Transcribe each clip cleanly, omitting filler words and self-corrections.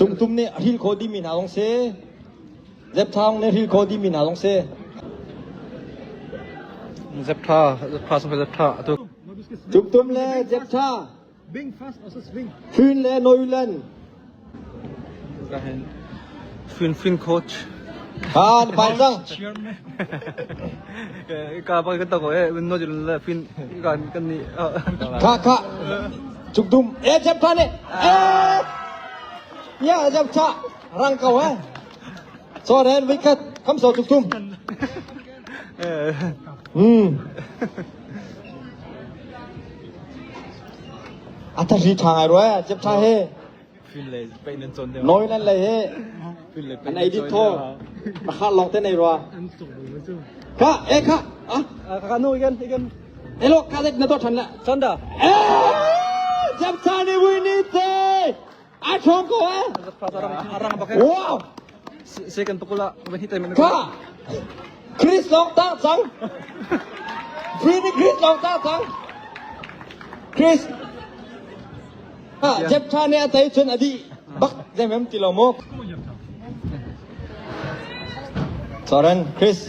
Cungtum nih a hril kho dimi hna zong si. Zepthang nih hril kho dimi hna zong si. Zeptha, Zeptha sung Zeptha atu. Cungtum le Zeptha. Fyn le Neuland. Fyn Fyn coach. Ha, na pai cang. Ka pa kan to eh no jul le Fyn kan kan ni. Kha kha. Cungtum e Zeptha nih. Eh. Ya Zeptha rang ko eh. So ren wicket kam so cungtum. Hmm. A ta ri tha ngai rua jep tha he. Noi nan lei he. An ei dit tho. Pakhat long te nei rua. Ka e ka. Ah. Ka nu igen igen. Elo ka dek na to than la. Chanda. Eh! Jep tha ni win ni te. A thong ko eh. Wow. Second pakula van hi tai man. Ka. Chris long ta cang. Free Chris long ta cang. Chris. Ha, Jeff tha ne atai chun adi bak zem em ti lo mo. Soren, Chris.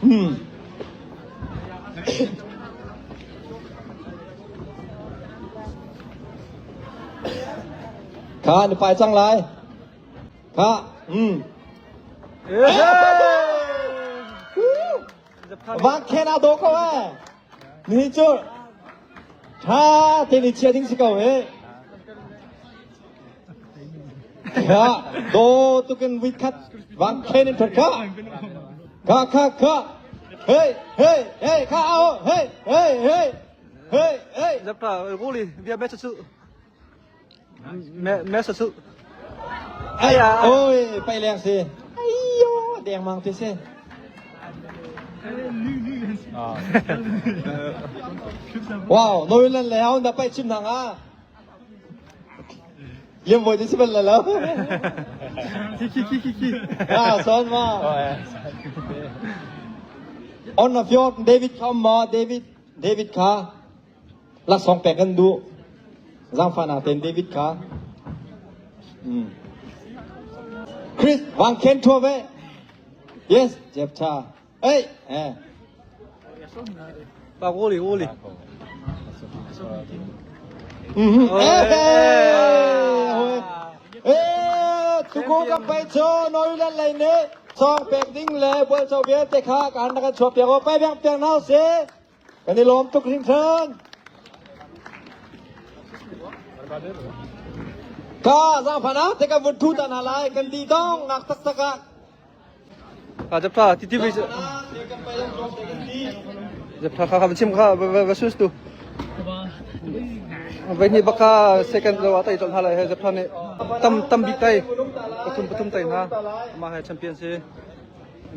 Hmm. Kha na pai cang lai. Kha. Mm. Vak khen a do ko eh. Ni cu tha te ni chia ding si ko eh. Kha do tukin wit khat vak khen in kha. Kha kha kha. Hey hey hey kha ao hey hey hey. Hey hey. Zapta goli bia match chu. Me sa su. Ai ôi bay leng si. Ai yo deng mang ti si. Wow, noi lan le hau na pai chim nang a. Liam voi ti si bal la lo. Ki ki ki ki ki. Ah, son ma. On of your David come ma David David kha laksawng pek kan duh. Zaangfahnak tein David kha mm. Chris wang khen thua ve. Yes, Jeff tha. Hey, eh. Pa goli goli. Mm Eh, eh, eh, tuku ka pai cho noi lan lei ne song pek ding le bual cho vialte kha kan kan chuak piak o pai bang piang nau se Kan i lawm tuk hringhran. Ka zaangfan ah te kan vun thu ta hna lai kan di dong ngak taktak ah. Ka jap tha ti ti vi jap tha kha kha chim kha va sus tu. Vai ni baka second lo atai chol hala he jap tha ne tam tam bik tai pathum pathum tai na ama he champion si.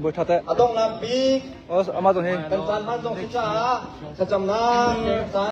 Bawi ṭha teh. A donghnak bik Amah zong hi. Kan caan hman zong si caah thlacamnak caan.